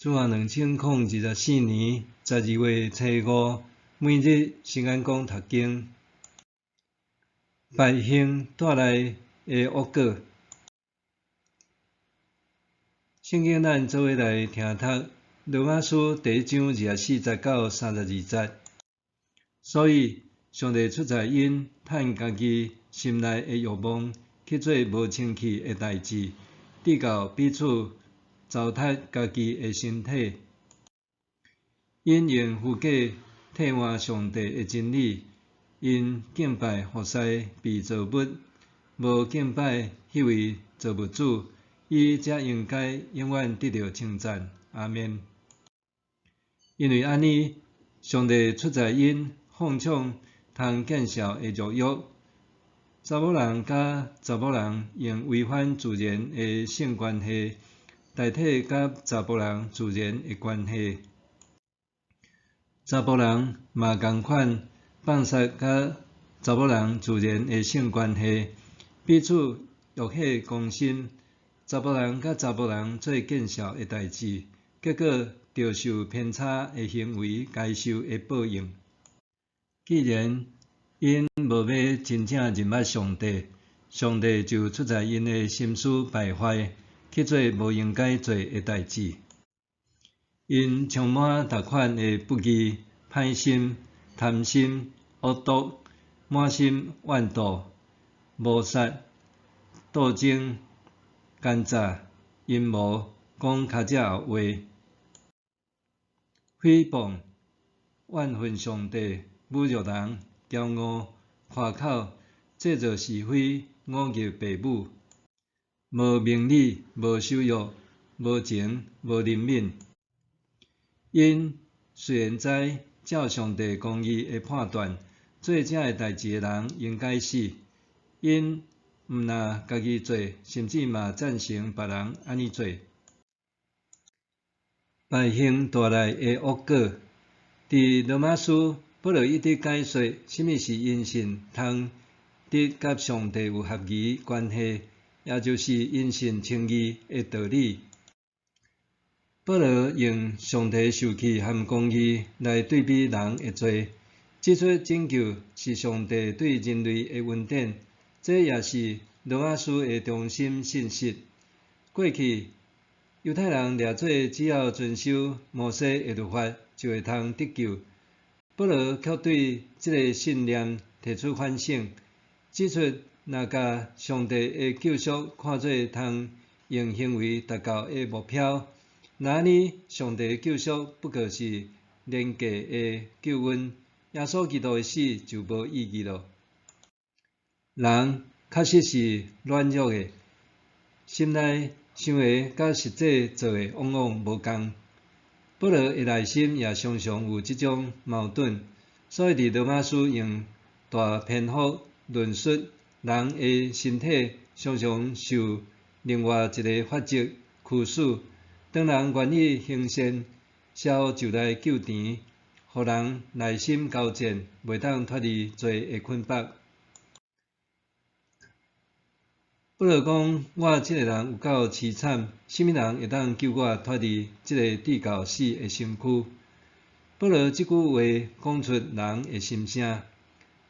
主後2024年12月初五，每日新眼光讀經，敗興帶來的惡果。聖經咱做伙來聽讀羅馬書第一章24節到32節。所以，上帝出在𪜶趁家己心內的欲望去做無清氣的代誌，直到彼此糟蹋家己的身體。𪜶用虛假替換上帝的真理，𪜶敬拜服侍被造物，無敬拜彼位造物主，伊才應該永遠得著稱讚。阿們。因為按呢，上帝出在𪜶放縱通見笑的肉欲，查某人佮查某人用違反自然的性關係，代替佮查埔人自然的關係。查埔人嘛仝款放殺佮查某人自然的性關係，彼此欲火攻心。查埔人佮查埔人做見笑的代誌，結果著受偏差的行為該受的報應。既然𪜶無欲真正認捌上帝，上帝就出在𪜶的心思敗壞，去做無應該做的代誌。𪜶充滿逐款的不義、歹心、貪心、惡毒、滿心怨妒、謀殺、鬥爭、奸詐、陰謀、講尻脊後話、誹謗、怨恨上帝、侮辱人、驕傲、誇口、製造是非、忤逆父母、無明理、無守約、無情、無憐憫。𪜶雖然知照上帝公義的判斷，做這个代誌的人應該死，𪜶毋但家己做，甚至嘛贊成別人按呢做。敗興帶來的惡果，佇羅馬書，保羅一直解說啥物是因信通得佮上帝有合宜關係，也就是因信稱義的道理。保羅用上帝受氣和公義來對比人的罪，指出拯救是上帝對人類的恩典，這也是羅馬書的中心信息。過去，猶太人掠做只要遵守摩西的律法就會通得救。保羅卻對這个信念提出反省，指出若共上帝的救贖看做通用行為達到的目標，那按呢，上帝的救贖不過是廉價的救恩，耶穌基督的死就無意義囉。人確實是軟弱的，心內想的佮實際做的往往無仝。保羅的內心也常常有這種矛盾，所以佇羅馬書用大篇幅論述人的身體常常受另外一个法則驅使。當人願意行善，邪惡就來糾纏，予人內心交戰，袂當脫離罪的捆綁。保羅講：我這个人有夠淒慘，啥物人會當救我脫離這个至到死的身軀？保羅這句話講出人的心聲。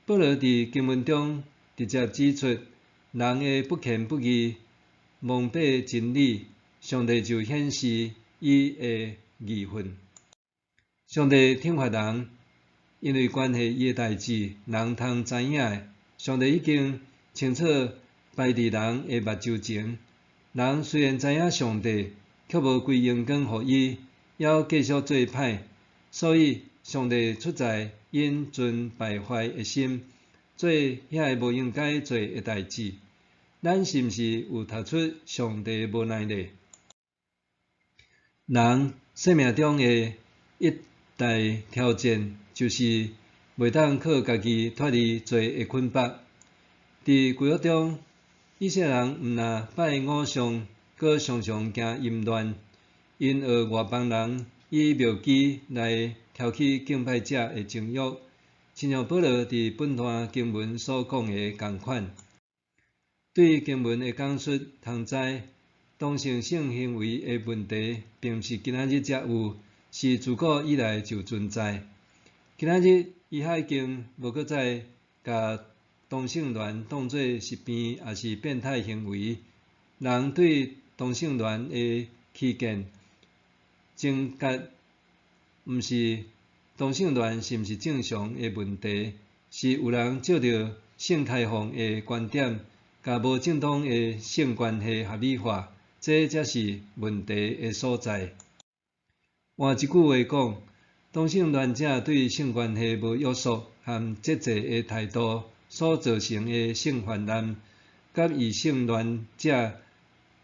保羅佇經文中直接指出，人的不虔不義，蒙蔽真理，上帝就顯示伊的義憤。上帝懲罰人，因為關係伊的代誌，人通知影的。上帝已經清楚擺佇人的目睭前。人雖然知影上帝，卻無歸榮光予伊，猶繼續做歹。所以，上帝出在𪜶存敗壞的心，做遐个無應該做的代誌。咱是毋是有讀出上帝的無奈呢？人生命中的一大挑戰，就是袂當靠家己脫離罪的捆綁。佇舊約中，以色列人毋但拜偶像，閣常常行淫亂，𪜶學外邦人以廟妓來挑起敬拜者的情欲，親像保羅佇本段經文所講的仝款。對經文的講述通知，同性性行為的問題，並毋是今仔日才有，是自古以來就存在。今仔日醫學已經無閣再共同性戀當做是病，抑是變態行為。人對同性戀的歧見，症結毋是同性戀是毋是正常的問題，是有人藉著性開放的觀點，共無正當的性關係合理化，這才是問題的所在。換一句話講，同性戀者對性關係無約束和節制的態度所造成的性泛濫，佮異性戀者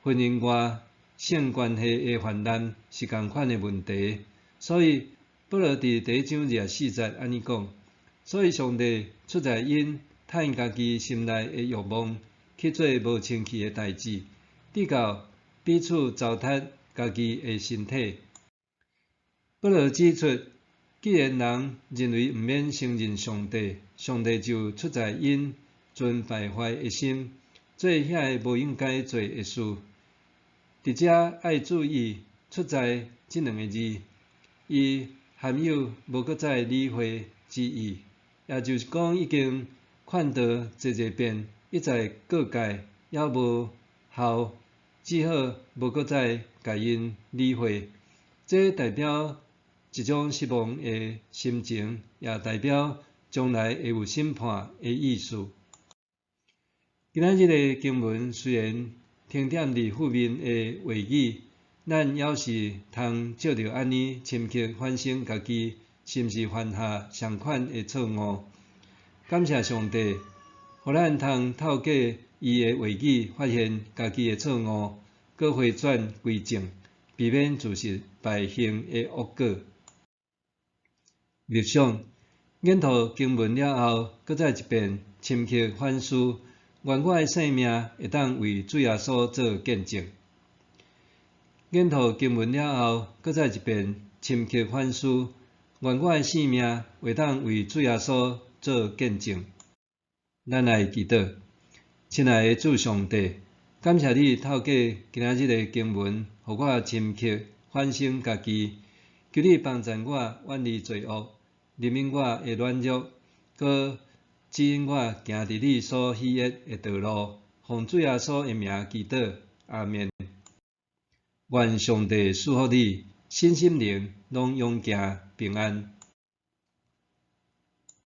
婚姻外性關係的泛濫是仝款的問題。所以，保羅佇第一章二十四節按呢講：所以上帝出在𪜶趁家己心內的欲望去做無清氣的代誌，直到彼此糟蹋家己的身體。保羅指出，既然人認為毋免承認上帝，上帝就出在𪜶存敗壞的心，做遐个無應該做的事。佇遮愛注意“出在”這兩个字，伊含有無閣再理會之意，也就是講已經勸導濟濟遍，一再告誡，猶無效，只好無閣再共𪜶理會。這代表一種失望的心情，也代表將來會有審判的意思。今仔日的經文雖然停點佇負面的話語，咱猶是通藉著按呢深刻反省家己是毋是犯下相款的錯誤。感謝上帝，予咱通透過伊的話語發現家己的錯誤，閣回轉歸正，避免自食敗行的惡果。默想，研讀經文了後，閣再一遍深刻反思，願我的生命會當為主耶穌做見證。研讀經文了後，閣再一遍深刻反思，願我的生命會當為主耶穌做見證。咱來祈禱，親愛的主上帝，感謝你透過今仔日的經文，予我深刻反省家己，求你幫助我遠離罪惡，憐憫我的軟弱，閣指引我行佇你所喜悅的道路。奉主耶穌的名祈禱，阿們。願上帝賜福你，身心靈攏勇健平安。